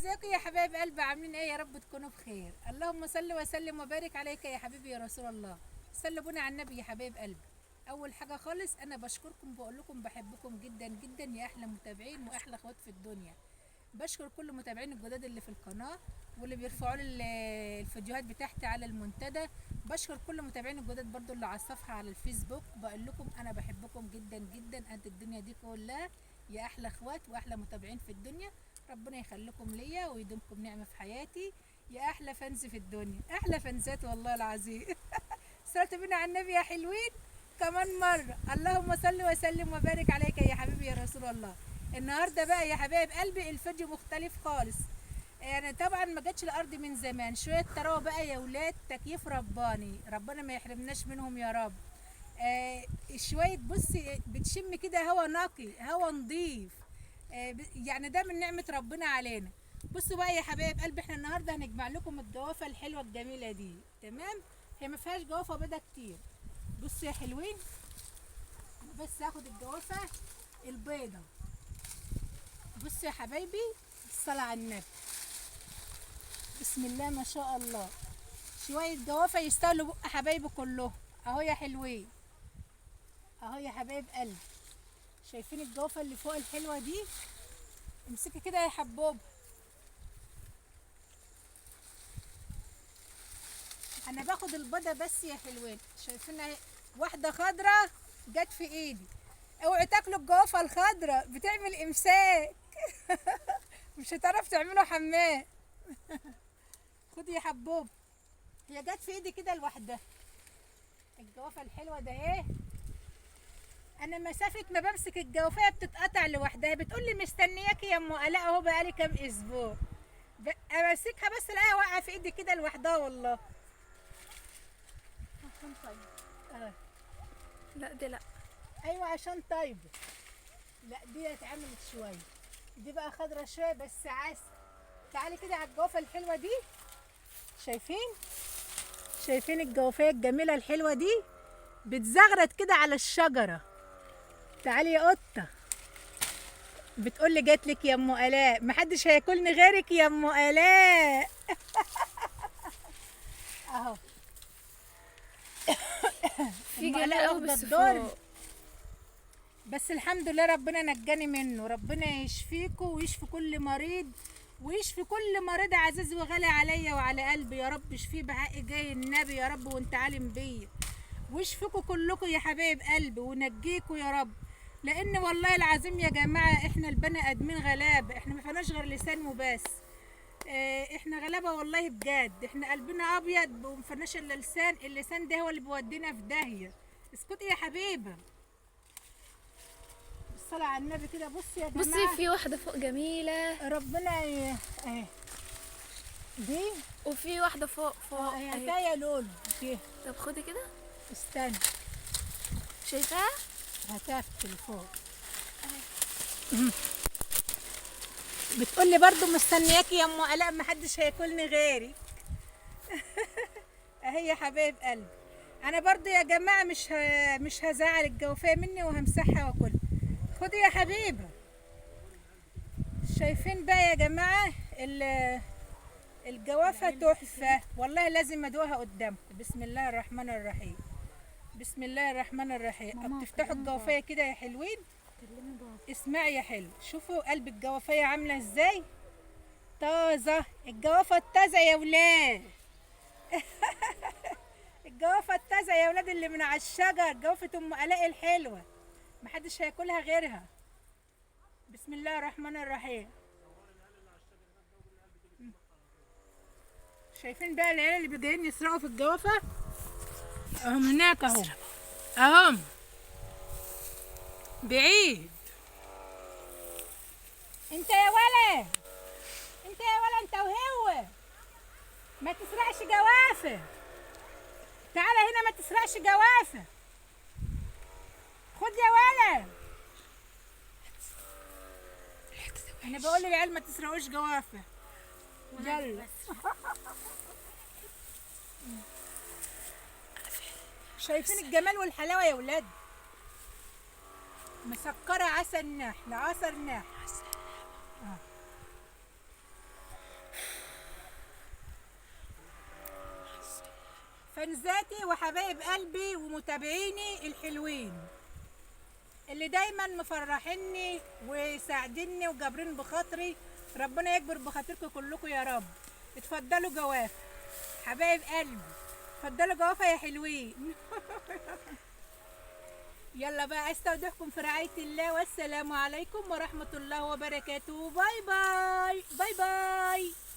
ازيكم يا حبايب قلبي؟ عاملين ايه؟ يا رب تكونوا بخير. اللهم صل وسلم وبارك عليك يا حبيبي يا رسول الله. صلوا بنا على النبي يا حبايب قلبي. اول حاجة خالص انا بشكركم، بقول لكم بحبكم جدا جدا يا احلى متابعين واحلى اخوات في الدنيا. بشكر كل متابعين الجداد اللي في القناة واللي بيرفعوا لي الفيديوهات بتاعتي على المنتدى. بشكر كل متابعين الجداد برضو اللي على الصفحة على الفيسبوك. بقول لكم انا بحبكم جدا جدا قد الدنيا دي كلها يا احلى اخوات واحلى متابعين في الدنيا. ربنا يخليكم ليا ويديمكم نعمه في حياتي يا احلى fans في الدنيا، احلى فانزات والله العظيم. صلاة بنا على النبي يا حلوين كمان مرة. اللهم صل وسلم وبارك عليك يا حبيبي يا رسول الله. النهارده بقى يا حبايب قلبي الفيديو مختلف خالص. يعني طبعا ما جاتش الارض من زمان، شوية طراوه بقى يا ولاد، تكييف رباني، ربنا ما يحرمناش منهم يا رب. شوية بصي بتشم كده هوا نقي، هوا نظيف، يعني ده من نعمه ربنا علينا. بصوا بقى يا حبايب قلبي، احنا النهارده هنجمع لكم الجوافه الحلوة الجميلة دي، تمام؟ هي ما فيهاش جوافه بيضة كتير. بصوا يا حلوين، انا بس هاخد الجوافه البيضة. بصوا يا حبايبي، الصلاة على النبي، بسم الله ما شاء الله، شوية جوافه يستاهلوا بق حبايبي كلهم. اهو يا حلوين، اهو يا حبايب قلبي، شايفين الجوافه اللي فوق الحلوة دي؟ امسكي كده يا حبوب. انا باخد البيضة بس يا حلوين، شايفين اهي واحدة خضرة جت في ايدي. اوعوا تاكلوا الجوافه الخضرة، بتعمل امساك. مش هتعرف تعمله حمام. خدي يا حبوب، هي جت في ايدي كده لوحدها الجوافه الحلوة ده اهي. انا مسافة ما بمسك الجوافه بتتقطع لوحدها، بتقول لي مستنياكي يا ام الاء اهو بقالي كام اسبوع، امسكها بس الاقيها واقعه في ايدي كده لوحدها والله. عشان طيب. لا دي لا. ايوه عشان طيبة. لا دي اتعملت شوية، دي بقى خضرة شوية بس عسل. تعالي كده على الجوافه الحلوة دي، شايفين؟ شايفين الجوافيه الجميلة الحلوة دي؟ بتزغرت كده على الشجرة. تعالي يا قطة، بتقول لي جات لك يا ام الاء، محدش هياكلني غيرك يا ام الاء. اهو في جميل قوي بس فوق. بس الحمد لله ربنا نجاني منه. ربنا يشفيكوا ويشفي كل مريض ويشفي كل مريض عزيز وغالي عليا وعلى قلبي يا رب. اشفيه بحق جاي النبي يا رب وانت عالم بيا. واشفيكوا كلكم يا حبايب قلبي ونجيكوا يا رب، لان والله العظيم يا جماعة احنا البني ادمين غلابة، احنا ما فيناش غير لسان وبس. اه احنا غلابة والله بجد، احنا قلبنا ابيض وما فيناش الا لسان، اللسان ده هو اللي بيودينا في داهية. اسكتي يا حبيبه، الصلاة على النبي كده. بصي يا جماعة، بصي في واحدة فوق جميلة، ربنا اهي دي، وفي واحدة فوق فوق اهي يا لولو دي. طب خدي كده، استني، شايفاها؟ هاتها في التليفون. بتقول لي برضو مستنياكي يا ام الاء، محدش هياكلني غيرك. اهي يا حبايب قلبي، انا برضو يا جماعة مش هزعل الجوافيه مني وهمسحها واكلها. خدي يا حبيبه. شايفين بقى يا جماعة الجوافه تحفة والله، لازم ادوقها قدامكم. بسم الله الرحمن الرحيم، بسم الله الرحمن الرحيم. بتفتحوا الجوافيه كده يا حلوين. اسمعي يا حلو، شوفوا قلب الجوافيه عامله ازاي، طازة الجوافه الطازه يا ولاد. الجوافه الطازه يا ولاد اللي من على الشجر، جوافه ام الاء الحلوة، محدش هياكلها غيرها. بسم الله الرحمن الرحيم. شايفين بقى العيال اللي جايين يسرقوا في الجوافه؟ اهم هناك اهو، اهم بعيد. انت يا ولا، انت يا ولا، انت وهو ما تسرقش جوافه. تعالى هنا، ما تسرقش جوافه. خد يا ولا. انا بقول للعيال ما تسرقوش جوافه. يلا. شايفين الجمال والحلاوه يا ولاد؟ مسكره عسل نحل، عسل نحل. فانزاتي وحبايب قلبي ومتابعيني الحلوين اللي دايما مفرحيني وساعديني وجابرين بخاطري، ربنا يكبر بخاطركم كلكم يا رب. اتفضلوا جوافه حبايب قلبي، اتفضلوا جوافه يا حلوين. يلا بقى استودعكم في رعاية الله، والسلام عليكم ورحمة الله وبركاته. bye bye bye bye.